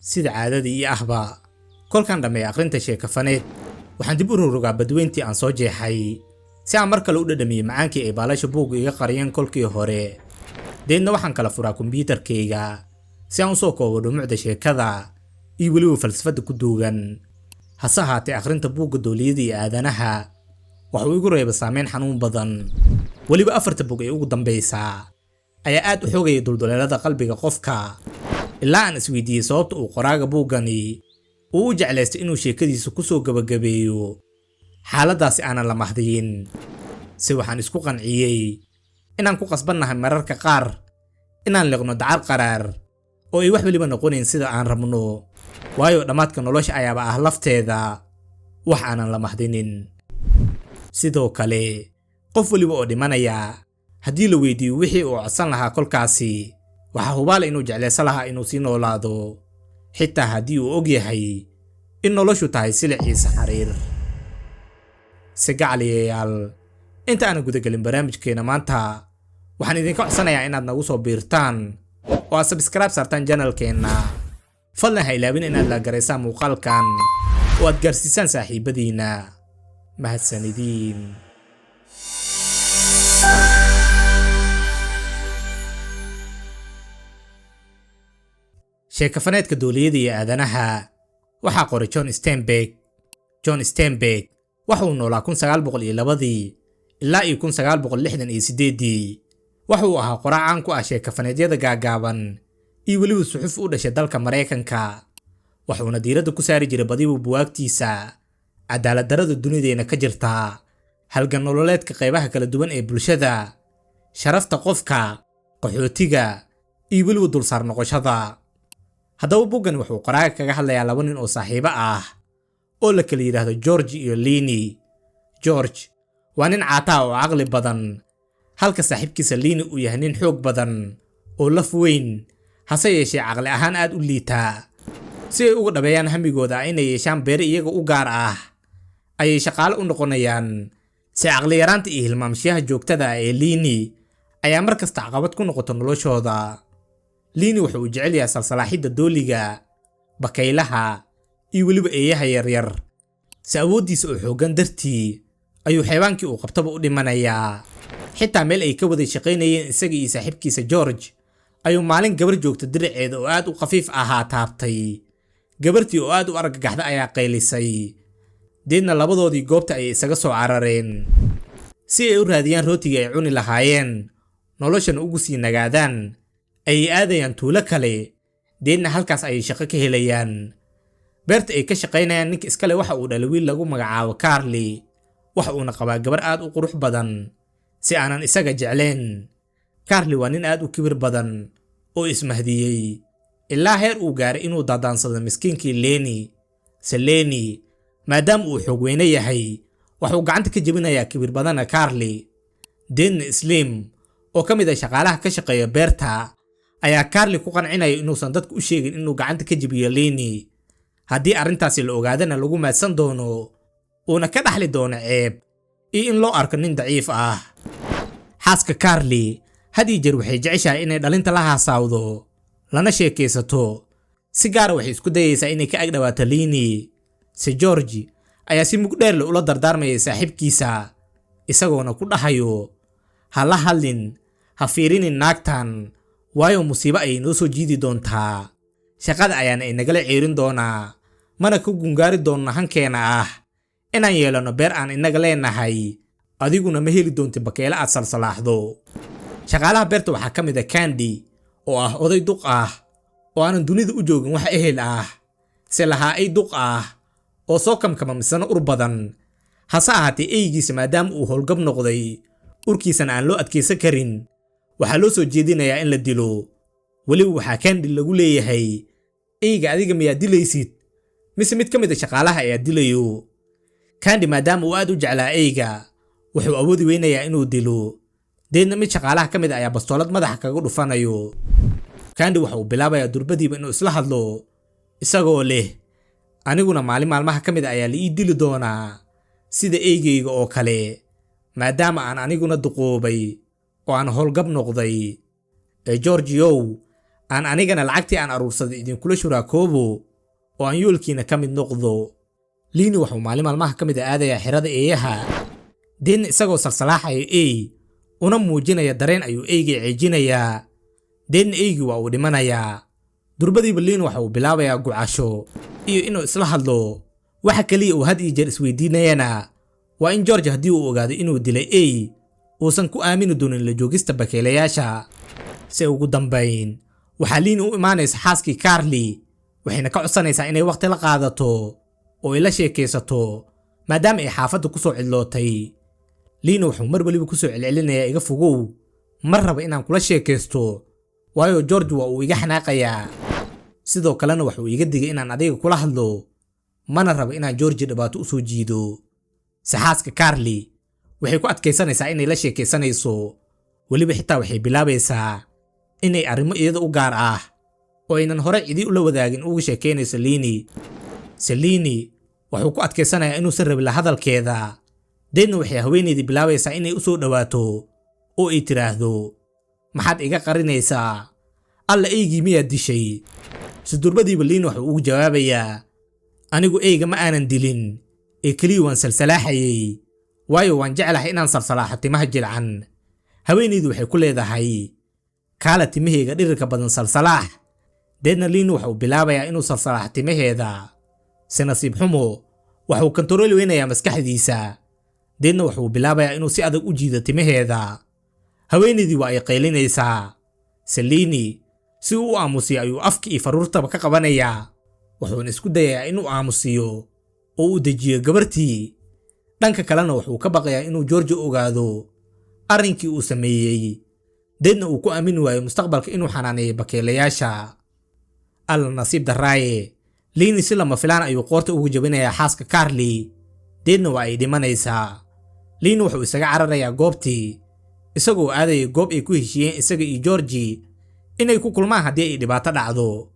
Sida caadadii ii ahba, kolkaan dhammeeya akhrinta sheekafaneed, waxaan dib u rogrogaa badweyntii aan soo jeexay si aan mar kale u dhadhamiyey macaankii ay baalasha buugga iga qariyeen kolkii hore. Deedna waxaan kala furaa kombiyuutarkayga si aan usoo koobo dhumucda sheekada iyo weliba falsafadda ku duugan. Hase ahaatee, akhrinta buugga Dooliyada iyo Aadanaha waxuu igu reebay saameyn xanuun badan. Weliba afarta bog ee ugu dambaysa ayaa aad u xogaya dulduleelada qalbiga qofka, ilaa aan isweydiiyey sababta uu qoraaga buuggani uu u jeclaystay inuu sheekadiisa ku soo gabagabeeyo xaaladdaasi aanan la mahdiyin. Si waxaan isku qanciyey inaan ku qasbannahay mararka qaar inaan liqno dacar qaraar oo ay wax weliba noqonayn sida aan rabno, waayo dhammaadka nolosha ayaaba ah lafteeda wax aanan la mahdinin. Sidoo kale, qof weliba oo dhimanaya haddii la weydiiyo wixii uu codsan lahaa kolkaasi, waxaa hubaala inuu jeclaysan lahaa inuu sii noolaado, xitaa haddii uu og yahay in noloshu tahay siliciisa xariir. Si gacaliyayaal, inta aanan gudagelin barnaamijkeena maanta, waxaan idinka codsanayaa inaad nagu soo biirtaan oo aad subscribe saartaan channelkeenna. Fadlan ha ilaawin inaad la garaysaan muuqaalkan oo aad gaarsiisaan saaxiibadiina. Mahadsanidin. Sheekafaneedka Dooliyada iyo Aadanaha waxaa qoray John Steinbeck. John Steinbeck waxa uu noolaa 1902dii ilaa iyo 1968dii. Waxa uu ahaa qoraa caan ku ah sheekafaneedyada gaagaaban iyo weliba suxuf u dhashay dalka Maraykanka. Wuxuuna diiradda ku saari jiray badiba buwaagtiisa cadaalad darrada dunideena ka jirta, halgan nololeedka qaybaha kala duwan ee bulshada, sharafta qofka, qaxootiga iyo weliba dulsaar noqoshada. Haddaba buuggan wuxuu qoraaga kaga hadlayaa laba nin oo saaxiibo ah oo la kala yidhaahdo George iyo Lini. George waa nin caataa oo caqli badan, halka saaxiibkiisa Lini uu yahay nin xoog badan oo laf weyn, hase yeeshee caqli ahaan aad u liitaa. Si ay uga dhabeeyaan hamigooda inay yeeshaan beere iyaga u gaar ah, ayay shaqaale u noqonayaan. Si caqli yaraanta iyo hilmaamshiyaha joogtada ah ee Lini ayaa mar kasta caqabad ku noqota noloshooda. Lini wuxuu u jecel yahay salsalaaxidda dooliga, bakaylaha iyo weliba eeyaha yaryar. Si awooddiisa oo xooggan dartii ayuu xaywaankii uu qabtaba u dhimanayaa. Xitaa meel ay ka wada shaqaynayeen isaga iyo saaxiibkiisa George ayuu maalin gabar joogta diriceeda oo aad u khafiif ahaa taabtay. Gabartii oo aad u argagaxda ayaa qaylisay. Deedna labadoodii goobta ayay isaga soo carareen si ay u raadiyaan rootigii ay cuni lahaayeen, noloshana ugu sii nagaadaan. Ayay aadayaan tuulo kale, deedna halkaas ayay shaqo ka helayaan. Beerta ay ka shaqaynayaan ninka iskale waxa uu dhalay wiil lagu magacaabo Carly, waxa uuna qabaa gabar aad u qurux badan si aanan isaga jeclayn. Carly waa nin aad u kibir badan oo ismahdiyey ilaa heer uu gaaray inuu daadaansado miskiinkii Leni. Se Leni maadaama uu xoog weyne yahay, waxuu gacanta ka jebinayaa kibir badana Carly. Deedna Slim oo ka mid ah shaqaalaha ka shaqeeya beerta ayaa Carly ku qancinaya inuusan dadku u sheegin inuu gacanta ka jebiyo Leni, haddii arrintaasi la ogaadana lagu maadsan doono uuna ka dhaxli doono ceeb iyo in loo arko nin daciif ah. Xaaska Carly had iyo jeer waxay jeceshahay inay dhalinta la haasaawdo lana sheekaysato. Si gaara waxay isku dayaysaa inay ka agdhawaato Lini. Se George ayaa si mug dheer leh ula dardaarmaya saaxiibkiisa, isagoona ku dhahayo ha la hadlin, ha fiirinin naagtan, waayo musiibo ayay noo soo jiidi doontaa, shaqada ayaana inagala ceerin doonaa, mana ka gungaari doonna hankeena ah inaan yeelano beer aan inaga leenahay, adiguna ma heli doonti bakeelo aad salsalaaxdo. Shaqaalaha beerta waxaa ka mid ah Candy oo ah oday duq ah oo aanan dunida u joogin wax ehel ah, se lahaa ay duq ah oo soo kamkama misana ur badan. Hase ahaatee eygiisa maadaama uu howlgab noqday, urkiisana aan loo adkaysan karin, waxaa loo soo jeedinayaa in la dilo. Weliba waxaa Candy lagu leeyahay, eyga adiga miyaa dilaysid mise mid ka mid a shaqaalaha ayaa dilayo? Candy maadaama uu aad u jeclaa eyga, wuxuu awoodi weynayaa inuu dilo. Deedna mid shaqaalaha ka mid ah ayaa bastoolad madaxa kaga dhufanayo. Candy waxa uu bilaabayaa durbadiiba inuu isla hadlo, isagoo leh aniguna maalin maalmaha ka mid ah ayaa la ii dili doonaa sida eygeyga oo kale, maadaama aan aniguna duqoobay oo aan howlgab noqday. Ee Georgiow, Aan anigana lacagtii aan aruursaday idinkula shuraakoobo oo aan yoolkiina ka mid noqdo. Liini wuxuu maalin maalmaha ka mid a aadayaa xerada eeyaha. Deedna isagoo salsalaaxaya ey una muujinaya dareen ayuu eygii ceejinayaa. Deedna eygii waa uu dhimanayaa. Durbadiiba Liini waxa uu bilaabayaa gucasho iyo inuu isla hadlo. Waxa kaliya uu had iyo jeer isweydiinayana waa in George haddii uu ogaado inuu dilay ey uusan ku aamini doonin la joogista bakeelayaasha. Si ugu dambayn waxaa Liini u imaanaysa xaaskii Carly, waxayna ka codsanaysaa inay waqti la qaadato oo ay la sheekaysato maadaama ay xaafadda ku soo cidlootay. Liini wuxuu mar waliba ku soo celcelinayaa iga fogow, mar raba inaan kula sheekaysto, waayo George waa uu iga xanaaqayaa. Sidoo kalena wuxuu iga digay inaan adiga kula hadlo, mana rabo inaan George dhibaato u soo jiido. Saxaaska Carly waxay ku adkaysanaysaa inay la sheekaysanayso, weliba xitaa waxay bilaabaysaa inay arrimo iyada u gaar ah oo aynan hore cidi ula wadaagin uga sheekaynayso Liini. Se Liini wuxuu ku adkaysanayaa inuusan rabin la hadalkeeda. Deedna waxay haweeneydii bilaabaysaa inay u soo dhawaato oo ay tiraahdo, maxaad iga qarinaysaa? Alla, eygii miyaad dishay? Sudurbadiiba Liini wuxuu ugu jawaabayaa, anigu eyga ma aanan dilin ee keliya waan salsalaaxayay, waayo waan jeclahay inaan salsalaaxo timaha jilcan. Haweeneydu waxay ku leedahay, kaala timaheyga dhirirka badan salsalaax. Deedna Liini wuxuu bilaabayaa inuu salsalaaxo timaheeda. Si nasiib xumo wuxuu kantarooli weynayaa maskaxdiisa. Deedna wuxuu bilaabayaa inuu si adag u jiido timaheeda. Haweeneydii waa ay qaylinaysaa. Se Liini si uu u aamusiyo ayuu afka iyo faruurtaba ka qabanayaa, wuxuuna isku dayayaa inuu aamusiyo oo uu dejiyo gabartii. Dhanka kalena wuxuu ka baqayaa inuu George ogaado arrinkii uu sameeyey, deedna uu ku aamini waayo mustaqbalka inuu xanaaneeyo bakeelayaasha. Alla nasiib darraaye, Liini si lama filaan ayuu qoorta ugu jabinayaa xaaska Carly, deedna waa ay dhimanaysaa. Liini wuxuu isaga cararayaa goobtii, isagoo aadaya goob ay ku heshiiyeen isaga iyo George inay ku kulmaan haddii ay dhibaato dhacdo.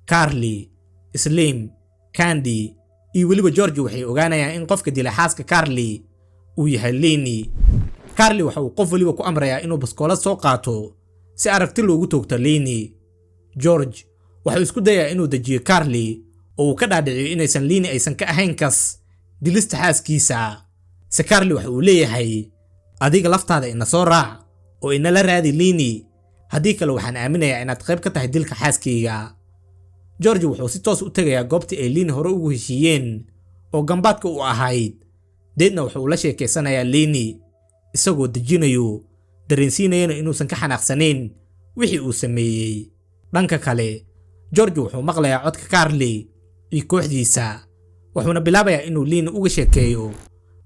Carly, Slim, Candy iyo weliba George waxay ogaanayaan in qofka dilay xaaska Carly uu yahay Liini. Carly waxa uu qof weliba ku amrayaa inuu baskoolad soo qaato si aragti loogu toogto Liini. George wuxuu isku dayaa inuu dejiyo Carly oo uu ka dhaadhiciyo inaysan Liini aysan ka ahayn kas dilista xaaskiisa. Se Carly waxa uu leeyahay, adiga laftaada ina soo raac oo inala raadi Liini, haddii kale waxaan aaminayaa inaad qayb ka tahay dilka xaaskayga. George wuxuu si toos u tegayaa goobtii ay Liini hore ugu heshiiyeen oo gambaadka u ahayd. Deedna wuxuu la sheekaysanayaa Liini isagoo dejinayo, dareensiinayana inuusan ka xanaaqsanayn wixii uu sameeyey. Dhanka kale George wuxuu maqlayaa codka Carly iyo kooxdiisa, wuxuuna bilaabayaa inuu Liini uga sheekeeyo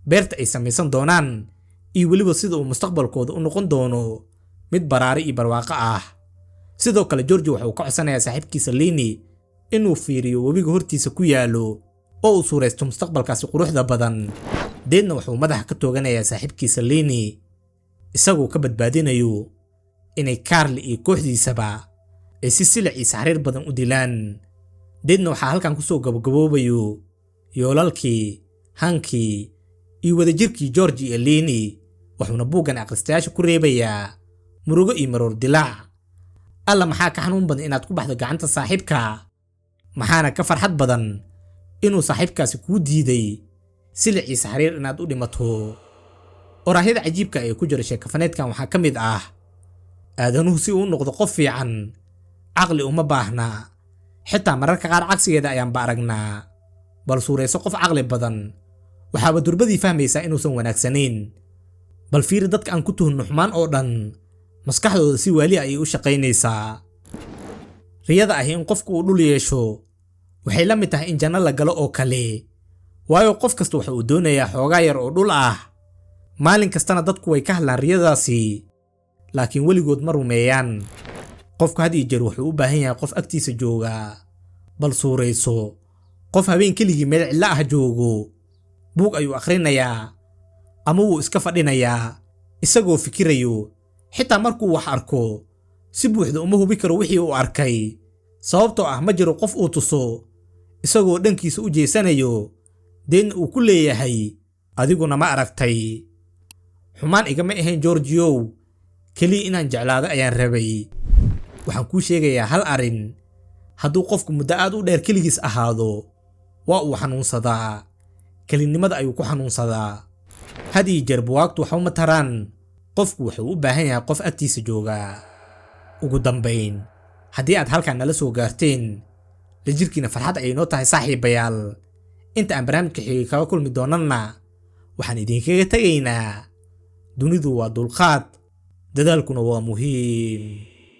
beerta ay samaysan doonaan iyo weliba sida uu mustaqbalkooda u noqon doono mid baraari iyo barwaaqo ah. Sidoo kale George wuxuu ka codsanayaa saaxiibkiisa Liini inuu fiiriyo webiga hortiisa ku yaalo oo uu suuraysto mustaqbalkaasi quruxda badan. Deedna wuxuu madaxa ka tooganayaa saaxiibkiisa Liini, isagoo ka badbaadinayo inay Carly iyo kooxdiisaba ay si silic iyo saxriir badan u dilaan. Deedna waxaa halkan kusoo gabagaboobayo yoolalkii, hankii iyo wadajirkii George iyo Liini, wuxuuna buuggan akhristayaasha ku reebayaa murugo iyo maroor dilaac. Alla, maxaa ka xanuun badan inaad ku baxdo gacanta saaxiibka, maxaana ka farxad badan inuu saaxiibkaasi kuu diiday silic iyo saxriir inaad u dhimato. Oraahyada cajiibka ee ku jira sheekafaneedkan waxaa ka mid ah, aadanuhu si uu u noqdo qof fiican caqli uma baahna, xitaa mararka qaar cagsigeeda ayaanba aragnaa. Bal suurayso qof caqli badan, waxaaba durbadii fahmaysaa inuusan wanaagsanayn. Bal fiiri dadka aan ku tuhunno xumaan oo dhan, maskaxdooda si waali ayay u shaqaynaysaa. Riyada ahi in qofku uu dhul yeesho waxay la mid tahay in janno la galo oo kale, waayo qof kasta waxa uu doonayaa xoogaa yar oo dhul ah. Maalin kastana dadku way ka hadlaan riyadaasi, laakiin weligood ma rumeeyaan. Qofku had iyo jeer wuxuu u baahan yahay qof agtiisa jooga. Bal suurayso qof habeen keligii meel cidlo ah joogo, buug ayuu akhrinayaa ama wuu iska fadhinayaa isagoo fikirayo. Xitaa markuu wax arko si buuxda uma hubi karo wixii uu arkay, sababtoo ah ma jiro qof uu tuso isagoo dhankiisa u jeesanayo, deedna uu ku leeyahay adiguna ma aragtay. Xumaan igama ahayn Georgiow, keliya inaan jeclaado ayaan rabay. Waxaan kuu sheegayaa hal arrin: hadduu qofku muddo aad u dheer keligiis ahaado, waa uu xanuunsadaa. Kelinimada ayuu ku xanuunsadaa. Had iyo jeer buwaagtu waxba ma taraan, qofku wuxuu u baahan yahay qof agtiisa jooga. Ugu dambayn, haddii aad halkan nala soo gaarteen, la jirkiina farxad ayay noo tahay, saaxiibayaal. Inta aan barnaamijka xigay kaga kulmi doonanna, waxaan idinkaga tegaynaa: dunidu waa dulqaad, dadaalkuna waa muhiim.